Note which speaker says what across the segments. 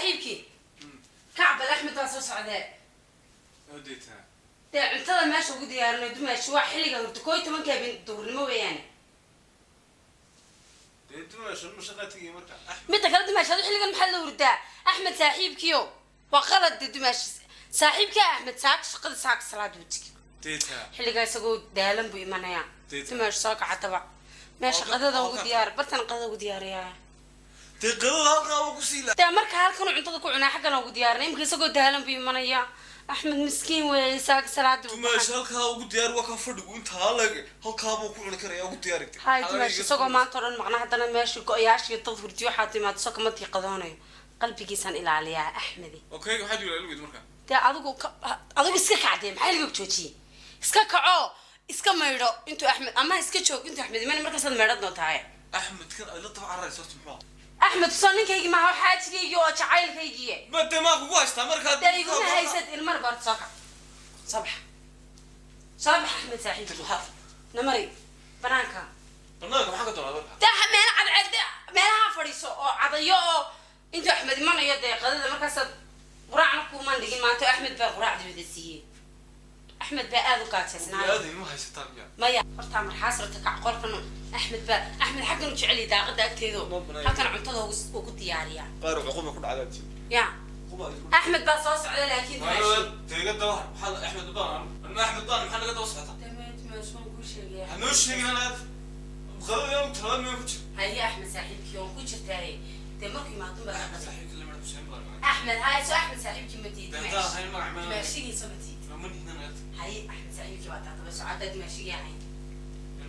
Speaker 1: Saaxiibkii, kacbal, Axmed waa soo socdee. Dee cuntada meesha ugu diyaarinay, dumaashi, waa xilliga hurdo, 11-ka habeen duhurnimo weeyaane. Midda kale, dumaashi, adu xilligan maxaa la hurdaa? Axmed saaxiibkiyo waa qalad. De dumaashi, saaxiibka Axmed saaka shaqada, saaka salaada buu tegi, xilligaa isagoo daalan buu imanayaa. Dumaashi, soo kacataba, meesha qadada ugu diyaar, bartan qadada ugu diyaariyaa.
Speaker 2: Dee qadada halkaa waa kusii la.
Speaker 1: Dee marka halkan cuntada ku cunaa, xaggan ugu diyaarinay. Imika isagoo daalan buu imanayaa. Axmed miskiin weeye, saaka salaada buu
Speaker 2: Dumaash,
Speaker 1: baxay.
Speaker 2: Halkaa ugu diyaar, waa kaa fadhigu intaa lag, halkaa buu ku cuni karaya, ugu diyaari.
Speaker 1: Hay dumaashi, isagoo maanta oo dhan maqnaa, haddana meesha go-yaasha iyo dad hurdiyo waxaa timaado, soo kama diiqadoonayo. Qalbigiisaan ilaaliyaa Axmedi.
Speaker 2: Okay, waxaad ilaalin weyd marka?
Speaker 1: Dee adigu adigu iska kacdee, maxaa liga joojiyey? Iska kaco, iska maydho intuu Axmed, ama iska joog intuu Axmed iman, markaasaad maydhan doontahay.
Speaker 2: Axmed kan ay la daba cararaysa horta muxuu ahaa?
Speaker 1: Axmed soo ninkaygii maaha, xaajigaygii oo jacaylkaygii.
Speaker 2: Ma dee maa kugu haystaa markaa?
Speaker 1: Dee iguma haysad ilmar goorta. Soo kac, soo bax, soo bax. Axmed saaxiibkii namari banaanka.
Speaker 2: Banaanka maxaa ka doonaa marka?
Speaker 1: Dee meelo cadceed meelaha fadhiiso oo cadayo oo intuu Axmed imanayo. Dee qadada markaasaad quraacna kuumaan dhigin maanta. Axmed baa quraacda wada siiyey, Axmed baa aada u gaajaysnaayo.
Speaker 2: Aad ilma haysataan miya?
Speaker 1: Maya, hortaa marxaas rata kac. Qolkan Axmed baa, Axmed xaggan u jecel yahay, daaqada agteedo.
Speaker 2: Ma banaan.
Speaker 1: Halkan cuntada ugu diyaariyaa.
Speaker 2: Qaar cuquba ku dhacdaa tii.
Speaker 1: Ya Axmed baa soo socda, laakiin dumaashi.
Speaker 2: Deega daba maxaa Axmed baan anna Axmed baan maxaa naga daba socotaa?
Speaker 1: Dumaashi, waan kuu sheegaya.
Speaker 2: Ha noo sheegin anaad qadada yaan talaad meel ku jira.
Speaker 1: Haye Axmed saaxiibkii, waan ku jirtaaye. Dee markuu imaado baa
Speaker 2: Axmed saaxiibkii lama Xuseen baan.
Speaker 1: Axmed haye, soo Axmed saaxiibkii ma tiid?
Speaker 2: Dee haddaan ahayn magac ma
Speaker 1: Dumaashigiisa ma tiid?
Speaker 2: Ma nihin anaad.
Speaker 1: Haye, Axmed saaxiibkii baa taataba socodda, dumaashigii ahayn.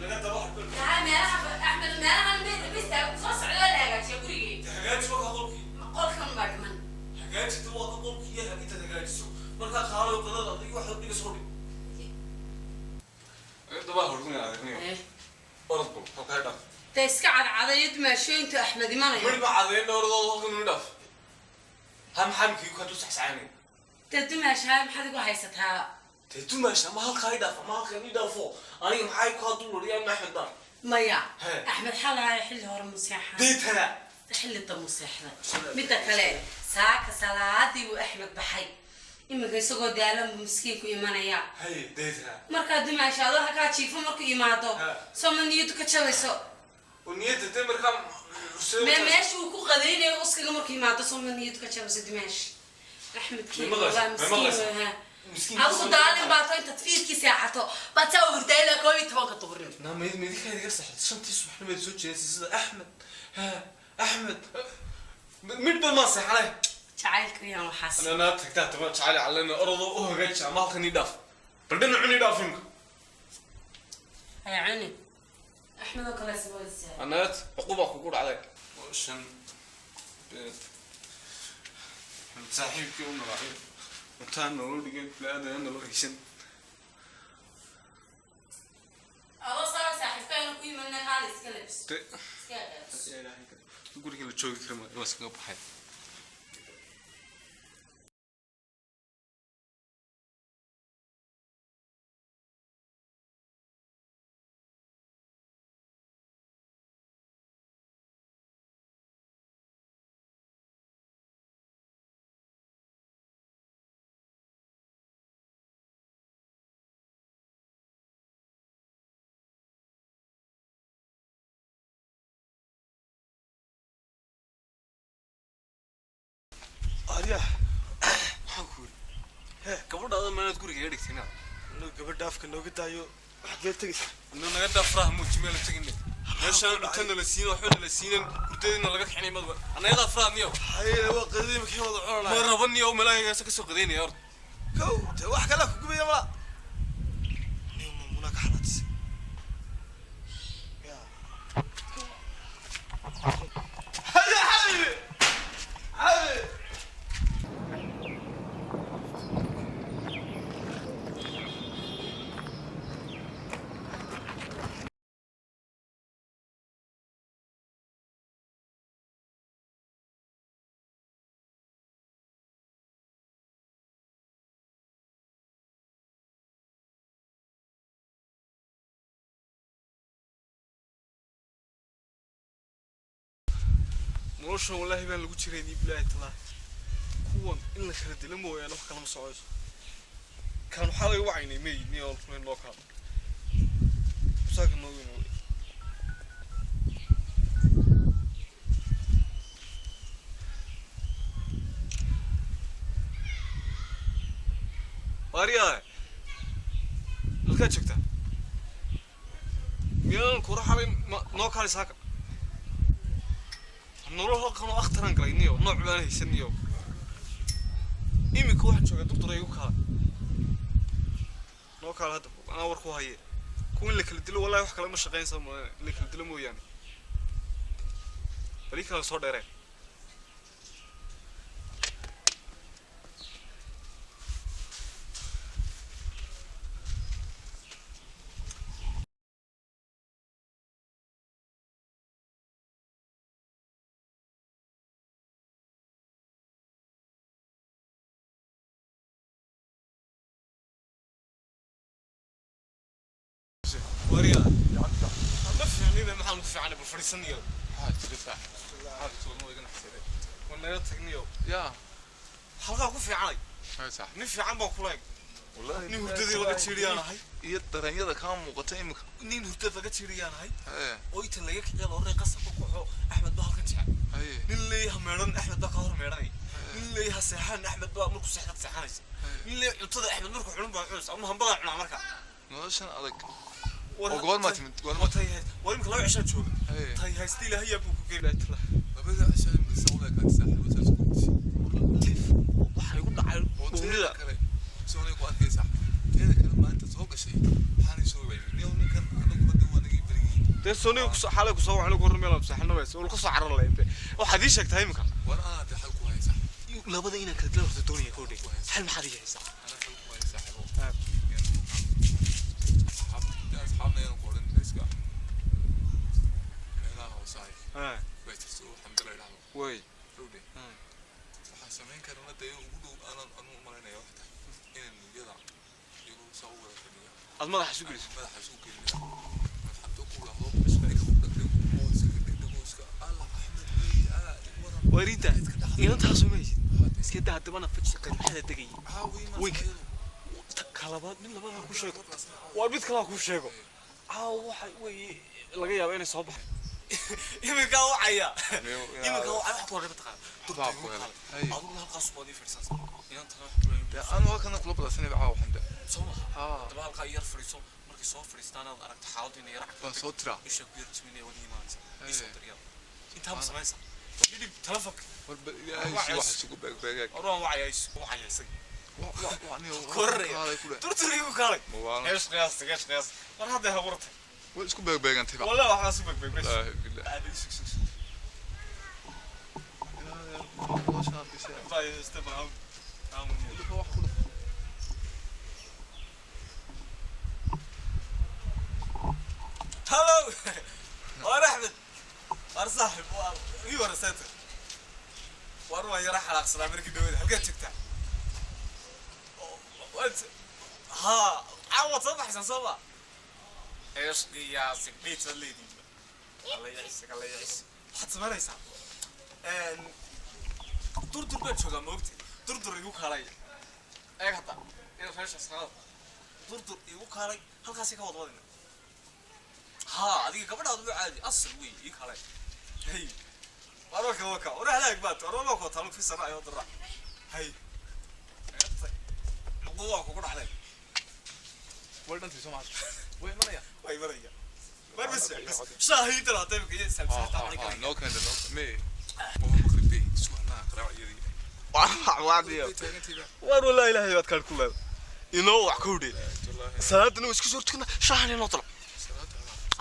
Speaker 2: Naga daba hadhun.
Speaker 1: Haa, meelaha Axmed meelahan mistaagu soo socda, la hagaajiya gurigii.
Speaker 2: Hagaaji, waa ka qolkii.
Speaker 1: Qolkan baa dhiman.
Speaker 2: Hagaajita, waa ka qolkii iyo intaad hagaajiso markaa qaalo qadada adiga waxaad dhiga soo dhig. Daba hordun adeerniyo. Orod bul, halkaa dhaaf.
Speaker 1: Dee iska cadcadayo dumaasho intuu Axmed imanayo.
Speaker 2: Mari ma cadeyn dhowradooda, halkan inu dhaaf. Ha maxaa mikii ka dul saxsaxaynay?
Speaker 1: Dee dumaash, haye, maxaad igu haysataa?
Speaker 2: Dee dumaash, ama halkaa i dhaaf ama halkan i dhaafo, aniga maxaa ku hadul wariyaan ma Axmed baan?
Speaker 1: Maya.
Speaker 2: He.
Speaker 1: Axmed xalaya xilli hore museexan.
Speaker 2: Deetana.
Speaker 1: Xilli dambu seexday. Midda kale, saaka salaadii buu Axmed baxay, iminka isagoo daalan buu miskiinku imanaya.
Speaker 2: Haye, deetana.
Speaker 1: Markaa dumaasha, adoo halkaa jiifo markuu imaado,
Speaker 2: He.
Speaker 1: soo ma niyadu ka jabayso?
Speaker 2: Oo niyadda dee markaa
Speaker 1: Me meesha uu ku qadaynayo uskaga markuu imaado, soo ma niyadu ka jabayso, dumaash? Axmed
Speaker 2: Ma maqlaysaa?
Speaker 1: wallahi
Speaker 2: Ma
Speaker 1: miskiin
Speaker 2: maqlaysaa?
Speaker 1: weha.
Speaker 2: Miskiin.
Speaker 1: Adigu daalin baato, intaad fiidkii seexato baad saa u hurdaa ilaa 11-ka duhurnimo.
Speaker 2: Naa mayd maydinkaa iga saxday, 5-tii subaxnimaad soo jeedisay sida Axmed, ha Axmed midba maa seexanay.
Speaker 1: Jacaylka yaan waxaas.
Speaker 2: Ana naa tagtaa tama jacayl calena, orodoo u hagaaji ama halkan ii dhaaf, bal dhinacun ii dhaaf imka.
Speaker 1: Haya cuni, Axmed oo kale saboodisa.
Speaker 2: Anaad cuquba kugu dhacday shan saaxiibkii u nalaayo, cuntaan naloo dhigay, bini'aadana naloo heshan.
Speaker 1: Adoo sala saaxiibkaana ku yimaadna, kaali iska labis.
Speaker 2: De-
Speaker 1: Iska hagaajiso.
Speaker 2: Ya Ilaahay, guriga la joogi kara maayo, waa iskaga baxay.
Speaker 3: Aryaah.
Speaker 2: Maxaan ku yidhi, gabadhaada maanaad guriga iga dhigtay inaad?
Speaker 3: Annagu gabadha afka nooga daayo, xaggee tegaysa?
Speaker 2: Anu naga dhaafraha muuji, meel teginay meeshaan cunto nala siin, waxba nala siinan, hurdadiina laga kicinay madba anaga dhaafraha niyow.
Speaker 3: Haye, waa qadadii makii wada
Speaker 2: ma
Speaker 3: cunanaya.
Speaker 2: rabo niyow, malaahigasa kasoo qadaynaya horta.
Speaker 3: Kow dee wax kalaa ku gubaya mala niyo mamuna ka xanaajisay Ya. Haye xabibi, xabibi.
Speaker 2: Noloshan wallaahi baan lagu jiray, nii bilaahi talaa. Kuwan in la kala dilo mooyaane wax kalama socoyso. Kan waxaa laga wacaynay may niyo runayn loo kaado. Saaka noogu inuu Waaryaa, halkaad joogtaa? Miyaanan kura xalay noo kaalay saaka? Nolol halkan oo akhtaraan galay niyo, nooc baan haysan niyo. Iminka waxaan joogaa Durdura, igu kaala. Noo kaala hadda, anaa war ku haye. Kuwa in la kala dilo, wallahi wax kale ma shaqaynsa mooyaane, in la kala dilo mooyaane. Bal ii kala soo dheereen. Waaryaa, ma fiicnida, maxaan ku fiicnay? Bal fadhiisanayo.
Speaker 4: Maxaa jira saaxiib? Maxaa jira? Ma iga naxsaday.
Speaker 2: War naga tagniyo.
Speaker 4: Yaa.
Speaker 2: Halkaa ku fiicanay.
Speaker 4: Hay saaxiib.
Speaker 2: Nin fiican baan kula eg.
Speaker 4: Wallahi
Speaker 2: nin hurdadii laga jiiriyaan ahay.
Speaker 4: Iyo daranyada kaa muuqata imika.
Speaker 2: Nin hurdada laga jiiriyaan ahay.
Speaker 4: Haye.
Speaker 2: Oo inta laga kiciyo la horey qasabka ku xo Axmed baa halkan jecel.
Speaker 4: Haye.
Speaker 2: Nin leeyahay meedhan Axmed baa ka hor meedhanay. Nin leeyahay seexan Axmed baa markuu seexdad seexanaysa. Nin leeyahay cuntada Axmed markuu cunun baa cunaysa ama hambagaa cunaa marka.
Speaker 4: Noloshan adag. Oo goor ma timid? Goor ma
Speaker 2: Tay hay. War imika 2 cishaan jooga.
Speaker 4: Haye.
Speaker 2: Tay haysta Ilaahay yaa buu ku geynaa tala.
Speaker 4: Labada cisho imika sawda ka saaxiib waxa isku dishay.
Speaker 2: Lif waxa igu dhacay
Speaker 4: Oo teeda
Speaker 2: dhuunida.
Speaker 4: kale. Soonay ku arkay saaxiib. Teeda kale maanta soo gashay. Waxaan soo wayay. Niyow ninkan anagu badda waa naga berigii.
Speaker 2: Dee soniga ku soo xalay ku soo waxna ku hormeel aan seexano ways. Uu ka soo carar lahayn. Waxaad ii sheegtay imika.
Speaker 4: War anaa dee xal ku haya saaxiib.
Speaker 2: Labada inaan kala dilo horta doonaya koo dhig. Xal maxaad ii haysaa?
Speaker 4: Anaa xal ku haya saaxiibo. Asxaab, asxaabna yaan ku odhan iska. Meelaha hoose ahay. Way jirto oo xamdi la yidhaahdo.
Speaker 2: Way.
Speaker 4: Dhowdhe. Waxaan samayn karana dee ugu dhow aanan anu umalaynaya waxay tahay inaynu iyada iyagoo saa u wada fadhiya
Speaker 2: Aad madaxa isu geliso.
Speaker 4: Madaxa isu gelinaya xamdo ku dhahdo ninka ku dhagdhago oo iska dhegdhego iska Allah Axmed wey aa waran.
Speaker 2: Warinta inantaas uma haysid. Iska daa haddabana faji qanxada degay.
Speaker 4: Caawi ma
Speaker 2: Weynka. Kalabaad mid labaad ku sheego. Waa mid kale ku sheego. Caawa waxa weeye laga yaabaa inay soo baxo. Iminka wacaya. Iminka wacaya wax ku horey mataqaan.
Speaker 4: Waxbaa ku helay. Hay.
Speaker 2: Adigu halkaas baad ii fadhiisanaysaa. Inantana wax ku
Speaker 4: Dee anu halkana kula balasanay caawa xamde.
Speaker 2: Soo ma?
Speaker 4: Haa.
Speaker 2: Haddaba halkaa yar fadhiiso. Markay soo fadhiistaan aad aragto xaaladdu inay yar
Speaker 4: Waan soo tiraa.
Speaker 2: Isha ku yar jibinaya wad imaanaysa. Ii soo
Speaker 4: Hey.
Speaker 2: dir yar. Intaa ma samaynaysaa? Ii dhib telefonka.
Speaker 4: War bal Ilaahay si wax isugu beegbeegaag.
Speaker 2: War waan wacaya wacaya isaga.
Speaker 4: Wa wa niyo.
Speaker 2: Korraya.
Speaker 4: Kaalay ku leh.
Speaker 2: Durdur igu kaalay.
Speaker 4: Mawaalan.
Speaker 2: Eesh qiyaas, eesh qiyaas. War hadda ha wartay.
Speaker 4: Way isku beegbeegantay ba.
Speaker 2: Wallahi waxaa isu beegbeegmaysa.
Speaker 4: Wallaahi billahi.
Speaker 2: Aad ii sug sug sug.
Speaker 4: Noloshan aad gashay.
Speaker 2: Baa haysta baa. Aamun.
Speaker 4: Wax ku dhuf.
Speaker 2: Hello. War Axmed. War saaxib, waa ii waraseeta. War waan yara xalaaqsanaa markii dhawada. Halkaad joogtaa? Haa, caawa soo baxaysan soo ma? Eesh qiyaasi, pizza lady. Alla yacisi, alla yacisi. Waxaad samaynaysaa? Durdur baan joogaa ma ogtay? Durdur igu kaalay. Eeg hadda, inaad meeshaas qaado. Durdur igu kaalay, halkaasay ka wada wadayna. Haa, adiga gabadhaadu waa caadi, asal wey, ii kaalay. Hey. War waka waka, war halaag baad, war waka waka, taluk fi sana ayo dara. Hey. Luqu waa kugu dhaxlay.
Speaker 4: Way dhantay soo maha. Way imanaya.
Speaker 2: Way imanaya. War bas bas. Shaahi inta la taybka iyo samsa ta
Speaker 4: Ah, noo keenta noo me. Waa maqrib bay su'aalaha qaraac iyadii.
Speaker 2: Waa
Speaker 4: Way taagantay ba.
Speaker 2: War wallahi Ilaahay baad kaal ku leedahay. Inoo wax ku dhii.
Speaker 4: Wallaahi.
Speaker 2: Salaadana waa isku soo tukana, shaahna inoo dalo.
Speaker 4: Salaada.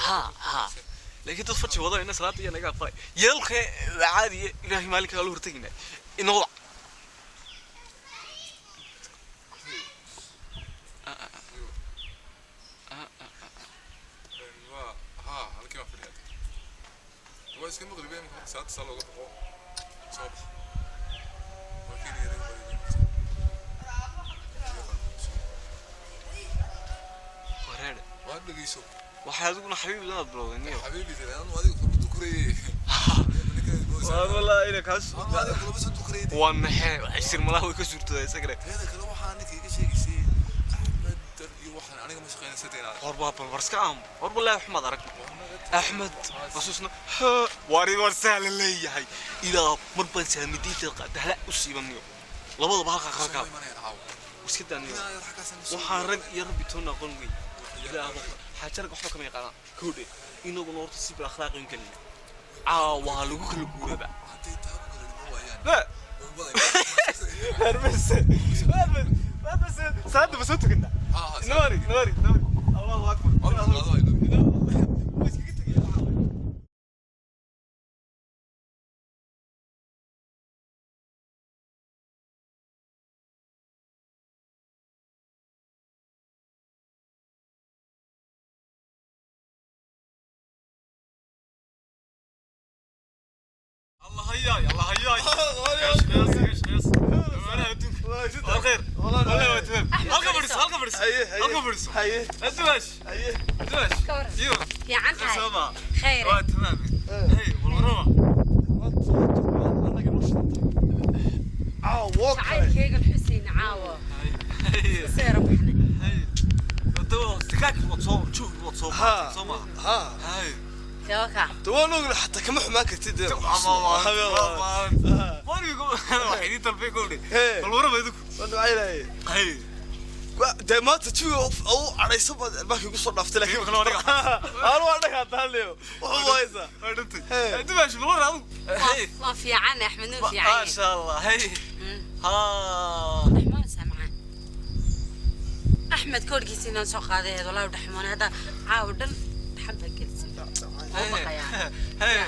Speaker 2: Haa. Laakiin dad faji wada ina salaada iyo naga aqbalay. Yeelka waa caadi, Ilaahay maalinka la hortagina. Inoo wac.
Speaker 4: Waa haa halkii baan fadhiyaa. Waa iska maqrib imika marka salaada saa looga baxo. Soo bax. Waa kii yarayn baa idin.
Speaker 2: Wareer.
Speaker 4: Waa dhegeyso.
Speaker 2: Waxay adiguna xabiib inaad bilowday niyo.
Speaker 4: Xabiibi tiri anu adiga kubadda korayay.
Speaker 2: War wallahi ina kaas
Speaker 4: Adiga kulama soo duqrayday.
Speaker 2: Waa maxay cashir malaha way ka suurtoodaa isagana.
Speaker 4: Teeda kale waxaa ninka iga sheegaysay Axmed dar iyo waxaan aniga ma shaqaynaysa inaad.
Speaker 2: Hor baa bal war iska aam hor wallahi xumaad arag Axmed xasuusna waari war sahlan leeyahay ilaa mar baan saamidiinta qaadahala u siibanayo labadaba halka
Speaker 4: Soo
Speaker 2: kalka
Speaker 4: imanayaan caawa.
Speaker 2: Iska daaniyo.
Speaker 4: Inaa yar xaggaas aan soo
Speaker 2: Waxaan rag iyo rabbi toona aqoon weyn ilaa xaajarka waxba kama yaqaanaan koodhe inaguna horta si bil akhlaaqin gelina caawa lagu kala guuraba.
Speaker 4: Hadday taa ku kala dhiman waayaan.
Speaker 2: La
Speaker 4: Way wadayaan.
Speaker 2: Hermese hermese saada ma soo tukanaa?
Speaker 4: Ha, ha,
Speaker 2: Nawari nawari nawari Allahu akbar.
Speaker 4: Allahu akbar.
Speaker 2: Waa iskaga tegaya waxaa waye. الله هياي الله هياي ايش ايش ايش والله خير والله تمام. halka fadhiiso halka fadhiiso halka fadhiiso. Aduwash aduwash iyo
Speaker 1: Fiican tahay.
Speaker 2: Sama.
Speaker 1: Khayr.
Speaker 2: Waa tamaam hey walrama.
Speaker 3: Caawo kale.
Speaker 1: Jacaylkaygan Xuseen caawa seera baxnay.
Speaker 2: Hey wado sikaak wad soo joog wad soo
Speaker 3: Ha.
Speaker 2: soo ma
Speaker 3: Ha.
Speaker 2: hey.
Speaker 1: Tawaka.
Speaker 3: De waan ogla xataa kama xumaan kartid dee.
Speaker 2: Warigu waxay idin dalbay gowdhe.
Speaker 3: Hey.
Speaker 2: Bal warama idinku.
Speaker 3: Waan ducaynaye.
Speaker 2: Hey.
Speaker 3: Dee maanta jawiga u cadhaysan baad albaabka igu soo dhaaftay laakiin
Speaker 2: Kale waa dhiga.
Speaker 3: Aan waa dhaga hadda wuxuu haysaa.
Speaker 2: Waa dhintay.
Speaker 3: Hey.
Speaker 2: Dumash bal war adigu. Hey.
Speaker 1: Waa fiican Axmed nuu
Speaker 2: Ma
Speaker 1: fiican.
Speaker 2: sha Allah. Hey. Ha.
Speaker 1: Dhaxmoon samcaan. Axmed koorkiisa inaan soo qaaday eed walaahi dhaxmoon hadda caawa dhan dhaxan baa gelisay. Waa baqayaa.
Speaker 2: Hey.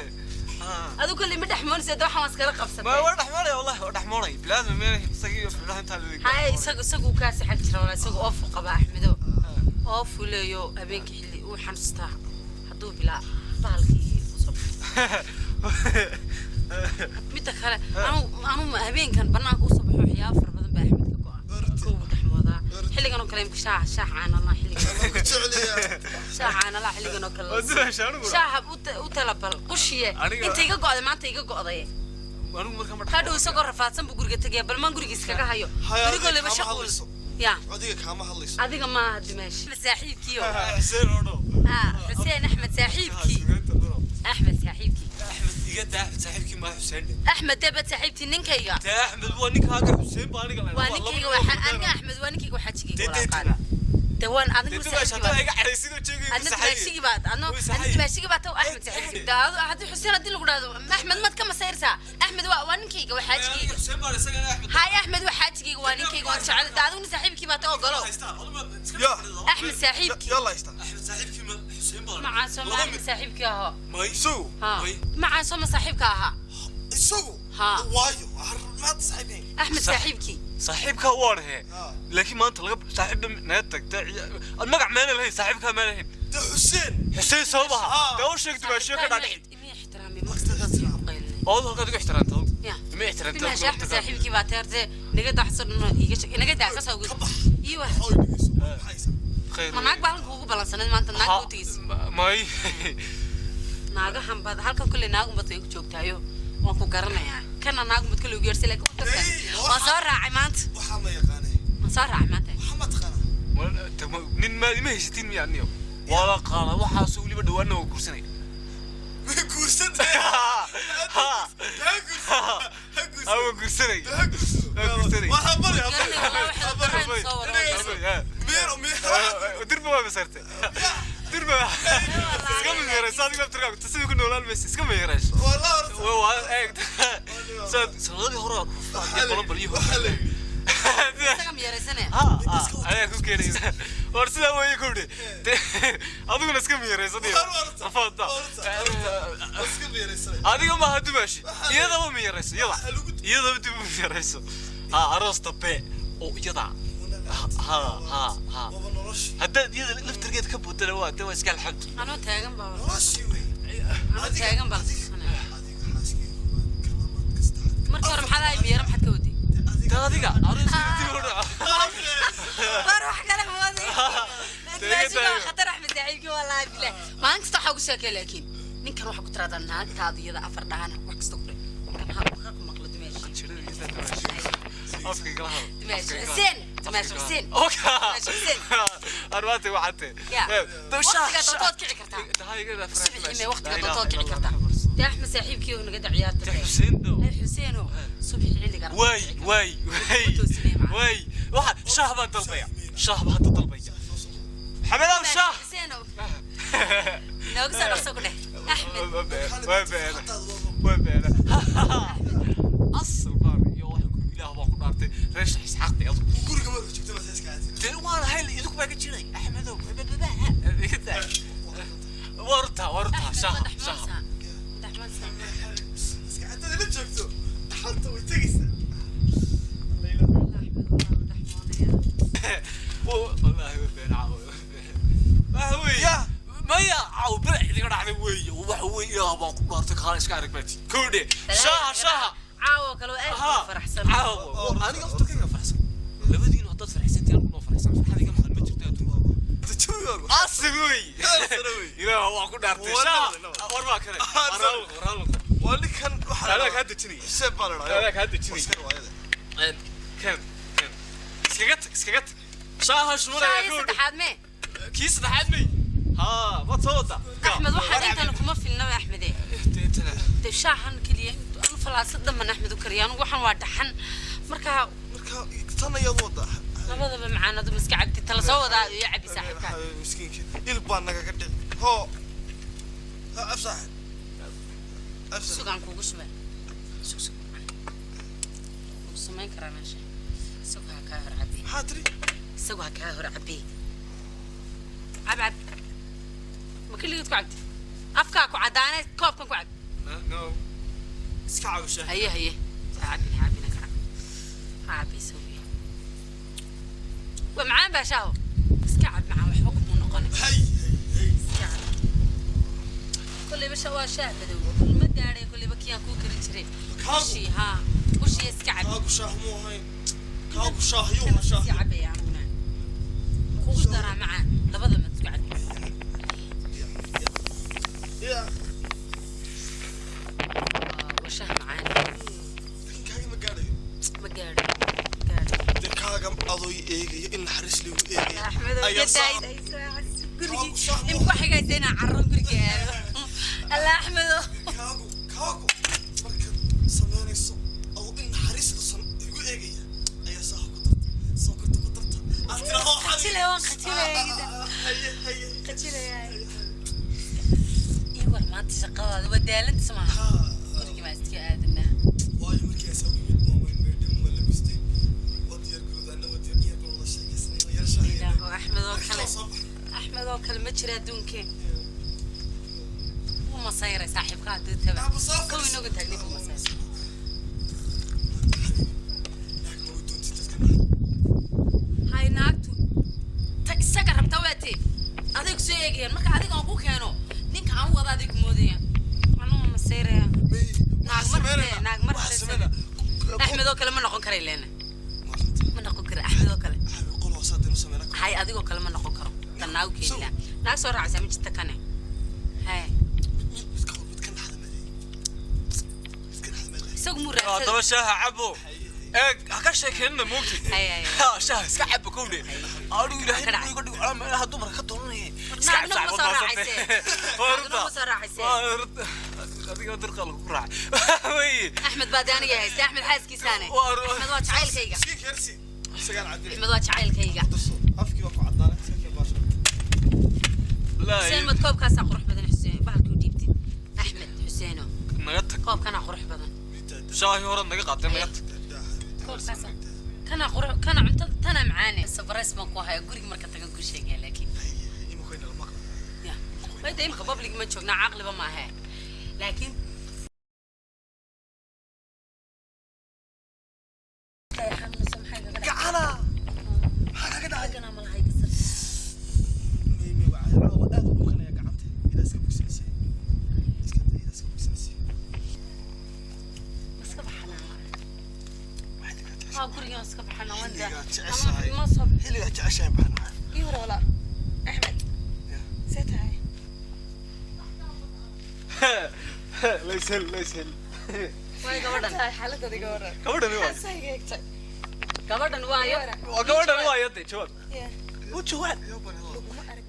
Speaker 1: Adigu kulli ma dhaxmoonaysa waxaan waan iskala
Speaker 2: Ma
Speaker 1: qabsatay.
Speaker 2: waa dhaxmoonay wallahi waa dhaxmoonay bilaad ma meel isagii iyo fidhaha intaa la
Speaker 1: Hay isagu kaa saxan jira walaa isagu oofu qaba Axmedo. Oofu leeyo habeenkii xilli uu xanuustaa hadduu bilaa bahalkii u soo baxo. Midda kale anu habeenkan banaanka usoo baxo waxyaabo fara badan baa Axmed ka go'an. Kow buu dhaxmoodaa xilligan oo kale imka shaaha shaah caanalaa xilligan shaah caanalaa xilligan oo kale
Speaker 2: Waa dumash anigu.
Speaker 1: Shaaha u talabal qushiye
Speaker 2: Aniga-
Speaker 1: inta iga go'day maanta iga go'day.
Speaker 2: Anigu marka ma
Speaker 1: Hadhow isagoo rafaadsan buu guriga tegaya bal maan guriga iskaga hayo.
Speaker 3: Haya,
Speaker 1: Gurigoo
Speaker 3: adiga
Speaker 1: lama
Speaker 3: kaama
Speaker 1: shaqo
Speaker 3: hadlayso.
Speaker 1: ya
Speaker 3: Adiga kaama hadlayso.
Speaker 1: Adiga maaha dumaash saaxiibkiyo.
Speaker 2: Xuseen oo dhow.
Speaker 1: Ha Xuseen Axmed saaxiibkii Axmed saaxiibkii.
Speaker 2: Axmed iga daa Axmed saaxiibkii ma Xuseen dhe.
Speaker 1: Axmed debad saaxiibtii ninkayga.
Speaker 2: Daa Axmed waa ninkaaga Xuseen baa aniga
Speaker 1: Waa ninkayga waxa aniga Axmed waa ninkayga waxaa jigayga
Speaker 2: Dee, dee,
Speaker 1: walaa qaada de waan adigu
Speaker 2: Dee dumash
Speaker 1: saaxiibkii
Speaker 2: haddaa
Speaker 1: baa
Speaker 2: iga cadhaysid oo jeegay
Speaker 1: adna dumaashigii baad adna
Speaker 2: Way
Speaker 1: adna
Speaker 2: saxay.
Speaker 1: dumaashigii baa taw Axmed saaxiibkii de adu haddii Xuseen haddii lagu dhahdo Axmed maad ka masayrsaa Axmed waa ninkayga waxaa jigayga.
Speaker 2: Xuseen baa isaga Axmed.
Speaker 1: Hay Axmed waxaa jigayga waa ninkayga waan jecel de adiguna saaxiibkii baa ta ogolo.
Speaker 3: Ya.
Speaker 1: Axmed saaxiibkii.
Speaker 3: Yalla haysta.
Speaker 2: Axmed saaxiibkii ma Xuseen baa.
Speaker 1: Macaan soo ma Axmed saaxiibkii ahaa?
Speaker 2: May.
Speaker 3: Isagu.
Speaker 1: Ha.
Speaker 2: May.
Speaker 1: Macaan soo ma saaxiibka ahaa?
Speaker 3: Isagu.
Speaker 1: Ha.
Speaker 3: Waayo maanta saaxiibkay.
Speaker 1: Axmed saaxiibkii.
Speaker 2: Saaxiibka waa dhahe laakiin maanta laga saaxiibba naga tagta magac meena lahayn saaxiibka meena lahayn.
Speaker 3: De Xuseen.
Speaker 2: Xuseen sabab aha
Speaker 3: Ha.
Speaker 2: dee u sheeg dumaashiyo ka dhaadhici.
Speaker 1: Ima ixtiraami ma qaylin.
Speaker 2: Oo halkaad igu ixtiraamta.
Speaker 1: Ya.
Speaker 2: Ima ixtiraamta.
Speaker 1: Dimaash Axmed saaxiibkii baa teerte naga daxsan iga sheeg naga daa ka soo gud
Speaker 3: Ka bax.
Speaker 1: iyo wax.
Speaker 3: Hooy dhegeyso. Maxay?
Speaker 2: Khayr.
Speaker 1: Ma naag baa halkan kuugu balansaneed maanta naag u tegeysa?
Speaker 2: May.
Speaker 1: Naagahan baad halkan kulley naagun baad igu joogtaayo waan ku garanayaa kana naagun baad kulley ugu yeersay laakiin waan ka
Speaker 3: Hey,
Speaker 1: waan soo raacay maanta.
Speaker 3: Waxaa ma yaqaanay.
Speaker 1: Waan soo raacay maanta.
Speaker 3: Waxaa ma taqaanaa.
Speaker 2: Nin ma ima haysatiin miya aniyo waa la qaada waxaas weliba dhawaana waa guursanaya.
Speaker 3: Way guursantahay.
Speaker 2: Ha.
Speaker 3: Ha guursan. Ha guursan.
Speaker 2: Waa guursanaya.
Speaker 3: Ha guursan.
Speaker 2: Ha guursanaya.
Speaker 3: Waxaa bari ha bari.
Speaker 1: Garanay walaa waxaad dareen soo wada.
Speaker 3: Meero meero.
Speaker 2: Dirba waa masartay dirba iska meerayso adiga aftirkaagu sidii ku noolaan maysa iska meerayso.
Speaker 3: Wallah horta.
Speaker 2: Waa eeg sanadii hore iyo balan bal iyo
Speaker 3: Waxaa la yidhi.
Speaker 1: Isaga miyaraysanaya.
Speaker 2: Ha ayaa ku keenaysa war sidaa weeye kowdhe adiguna iska miyaraysan iyo
Speaker 3: War horta.
Speaker 2: rafaadda.
Speaker 3: Horta. Iska meeraysanay.
Speaker 2: Adiga maaha dumaashi iyadaba miyarayso iyada iyadaba dib u miyarayso ha aroos dambe oo iyada ha ha ha.
Speaker 3: Waaba noloshii.
Speaker 2: Haddaad iyada laftirkeed ka boodana waa de waa iska alxamdu.
Speaker 1: Anoo taagan baa
Speaker 3: Noloshii wey.
Speaker 1: Anoo taagan baa la tusanaya.
Speaker 3: Adiga xaaskeyga waa kalamaad kasta.
Speaker 1: Marka hore maxaad ahay miyara maxaad ka waday?
Speaker 2: De adiga arooska dib u dhaco.
Speaker 1: War wax kale ma waday. Dumaashiga waa khatar Axmed saaxiibkii wallaahi bilaah maalin kasta waxaa ugu sheekay laakiin ninkan waxaa ku tiraahdaa naagtaada iyada afar dhahana wax kasta ku dheh ninkan ha
Speaker 2: Igala hadal.
Speaker 1: Dimaash
Speaker 2: Afka igala
Speaker 1: Xuseen,
Speaker 2: hadal.
Speaker 1: Dimaash
Speaker 2: Afka igala
Speaker 1: Xuseen.
Speaker 2: hadal. Okay.
Speaker 1: Dimaash Xuseen.
Speaker 2: Armaanta waxaad
Speaker 1: Ya.
Speaker 2: Shaah.
Speaker 1: Waqtiga doontood kici kartaa.
Speaker 2: Tahay iga dhaaf.
Speaker 1: Subaxii mee waqtiga doontood kici kartaa. Dee Axmed saaxiibkii oo naga da ciyaarta.
Speaker 2: Dee Xuseen dow.
Speaker 1: Ee Xuseeno, subaxii xilliga.
Speaker 2: Way way way way, waxa shaah baan dalbaya, shaah baan hadda dalbaya. Maxamedow, shaah.
Speaker 1: Xuseeno. Nooga soo dhaqso ku dheh. Axmed.
Speaker 2: Way beena, way beena. Asal baan iyo waxa ku Ilaah baan ku dhaartay reer Isxaaqta adigu.
Speaker 3: Guriga marka joogto ma iska caadi.
Speaker 2: Dee waan ahay, idinku baa ka jiray. Axmedow, warta warta, shaah shaah.
Speaker 1: Daxmansa.
Speaker 3: Iska caadi la joogto. Dhaxalta way tegaysaa.
Speaker 2: Wallaahi way been caawa. Waxa weeye
Speaker 3: Ya.
Speaker 2: Maya caaw bil idiga dhacday weeye. Waxa weeye, Ilaah baan ku dhaartay, kaala iska arag baati kowdhe, shaaha shaaha.
Speaker 1: Caawa kale oo aad u faraxsan.
Speaker 2: Caawa aniga aftarkayga faraxsan. Labadiinu haddaad faraxsantihiin, aniguna waa faraxsan. Farxad iga maqan ma jirto adduunka.
Speaker 3: Jawiga.
Speaker 2: Asig wey.
Speaker 3: Asal wey.
Speaker 2: Ilaah waa ku dhaartay.
Speaker 3: War
Speaker 2: shaaha
Speaker 3: nabad.
Speaker 2: War baa kale. Waraal.
Speaker 3: Waa ninkan waxa
Speaker 2: Anaa kaa dejinaya.
Speaker 3: Xuseen baa la dhahaa.
Speaker 2: Anaa kaa dejinaya.
Speaker 3: Xuseen waa ayada.
Speaker 2: Keen keen, iskaga tag, iskaga tag. Shaaha shubanaya.
Speaker 1: Shaahii
Speaker 2: Kowdhe
Speaker 1: saddexaad mee.
Speaker 2: Kii saddexaad may haa ma soo wada.
Speaker 1: Axmed, waxaan intan kuma filnaba Axmede. Dee shaahan keliya anu falaasad dhamman Axmed u kariya. Anigu waxaan waa dhaxan. Marka
Speaker 3: Marka tan ayaad wada.
Speaker 1: Labadaba macaanadu miska cabdi tala soo wadaa iyo cabi saaxiibka.
Speaker 3: Miskiinka. Il baa nagaga dhici. Hoo. Ha afsax. Afsax.
Speaker 1: Sugaan kuugu shubay. Sug sug. Wuu samayn karaa meesha. Isagu ha kaa hor cabi.
Speaker 3: Maxaa tiri?
Speaker 1: Isagu ha kaa hor cabi. Cab cab. Ma keligeed ku cabti? Afkaa ku caddaane, koobkan ku cab.
Speaker 2: No, iska caawi shaaha.
Speaker 1: Haye haye. Ha cabin, ha cabin, ha cab. Ha cabi isagu. Waa macaan baa shaaho. Iska cab macaan, waxba kumuu noqonin.
Speaker 3: Hay hay hay.
Speaker 1: Iska cab. Kolleyba waa shaah madow. Ma gaadhay kolleyba kii aan kuu karin jiray.
Speaker 3: Kaagu.
Speaker 1: Ushii haa. Ushii iska cab.
Speaker 3: Kaagu shaah muu ahayn. Kaagu shaah yuu
Speaker 1: Kana
Speaker 3: shaah.
Speaker 1: sii cabaya aniguna. Kugu daraa macaan. Labada mad isku cab.
Speaker 3: Ya.
Speaker 1: Waa shaah macaan.
Speaker 3: Laakiin kaaga ma gaadhayo.
Speaker 1: Ma gaadho. Gaadho.
Speaker 3: Dee kaaga adoo i eegaya in naxariis liigu eegaya.
Speaker 1: Axmed oo
Speaker 3: Ayaa
Speaker 1: iga
Speaker 3: saac-
Speaker 1: daayay gurigii.
Speaker 3: Kaagu shaah muu
Speaker 1: Imku xigaysa inaan carro guriga aado. Allah Axmedo.
Speaker 3: Kaagu kaagu markaad samaynayso adoo in naxariis la igu eegaya ayaa shaaha ku darta, sonkorta ku darta, aad tiraahdo waxaad-
Speaker 1: Qajilay, waan qajilay.
Speaker 3: Haye haye.
Speaker 1: Qajilay. Ii war maanta shaqadaada waa daalanta maaha.
Speaker 3: Haa.
Speaker 1: Gurigii baan iska aadanaa.
Speaker 3: Waayo markii ay soo yimid maamayn meedhan waa labistay, waa diyaar garowday, anna waa diyaar iyagoo wada sheekaysanay, waa yar shaahaynay.
Speaker 1: Ilaahu Axmed oo kale.
Speaker 3: Soo bax.
Speaker 1: Axmed oo kale ma jira adduunkeen. Wuu masayray saaxiibka hadduu taba.
Speaker 3: Abu soo
Speaker 1: Kow
Speaker 3: fadhiis.
Speaker 1: inooga taagnay buu masayray.
Speaker 3: Naag ma u doontid dadka?
Speaker 1: Hay naagtu. Ta isaga rabta waa tee. Adeeg soo eegayaan marka adiga aan ku keeno ninka aan u wada adeeg moodayaan. Anuu masayraya.
Speaker 3: May,
Speaker 1: Naag
Speaker 3: waxaan
Speaker 1: mar
Speaker 3: sameynayna-
Speaker 1: naag mar
Speaker 3: waxaan sameynaa.
Speaker 1: Axmed oo kale ma noqon karay leena. Ma noqon karo Axmed oo kale.
Speaker 3: Xabi qol hoose haddaynu sameynaa.
Speaker 1: Hay adigoo kale ma noqon karo. Tan naagu keeni lahaa. Naag soo raacaysaa ma jirta kane. Hay.
Speaker 3: Mid ka mid ka naxda maday. Mid ka naxda maday.
Speaker 1: Isagu muu raadsaday.
Speaker 2: Haddaba shaaha cabo, eeg ha ka sheekeynina moogtid.
Speaker 1: Hay hay.
Speaker 2: Ha, shaaha iska cabo kowdhe. Anigu Ilaahay
Speaker 1: Ka dhacay.
Speaker 2: buu iga dhigo calaa meelaha dumarka ka dooranaya. Iska
Speaker 1: Naag
Speaker 2: cab.
Speaker 1: naguma soo raacaysee. Naag naguma soo raacaysee.
Speaker 2: Adiga dirqa lagu raacay wey.
Speaker 1: Axmed baa dee aniga haysta. Axmed xaaskiisaane. Axmed waa jacaylkayga.
Speaker 3: Miskiinka yarsi. Isagaan cabdile.
Speaker 1: Axmed waa jacaylkayga.
Speaker 3: Darso. Afkii waa ku caddaanay, iska keen baasha.
Speaker 1: Xuseen mad koobkaasaa qurux badan Xuseen bahalkii u dhiibtid. Axmed Xuseeno
Speaker 2: Naga tag.
Speaker 1: koobkanaa qurux badan.
Speaker 2: Shaahii hore naga qaatay, naga tag.
Speaker 1: Koobkaasa kana qurux kana cuntada tana macaane. Sabareys baan ku hayaa guriga marka tagan ku sheegaya laakiin.
Speaker 3: Imika wayna la maqla.
Speaker 1: Ya. Wayda imika public ma joognaa, caqliba ma ahe. Laakiin
Speaker 3: Gacana! Maxaa kaaga dhacay? May, may, waa caawa aad u bukanaya gacanta. Ilaa iska bogsanaysa. Iska day, ilaa iska bogsanaysa.
Speaker 1: Iska baxanaa.
Speaker 3: Xilligaa jeceshahay.
Speaker 1: Haa, gurigaan iska baxanaa waan daa.
Speaker 3: Xilligaa jeceshahay.
Speaker 1: Ma soo
Speaker 3: Xilligaa jeceshahay baxnaa.
Speaker 1: ii hore walaa. Axmed. See tahay?
Speaker 2: Lays hel, lays hel.
Speaker 1: Way gabadhan.
Speaker 5: Xaaladda iga waran.
Speaker 2: Gabadhan waa
Speaker 5: Maxaa eegtay?
Speaker 1: Gabadhan waayo.
Speaker 2: Waa gabadhan, waayo dee, jawaab.
Speaker 5: Yeah.
Speaker 2: U jawaab.
Speaker 5: Laguma arag.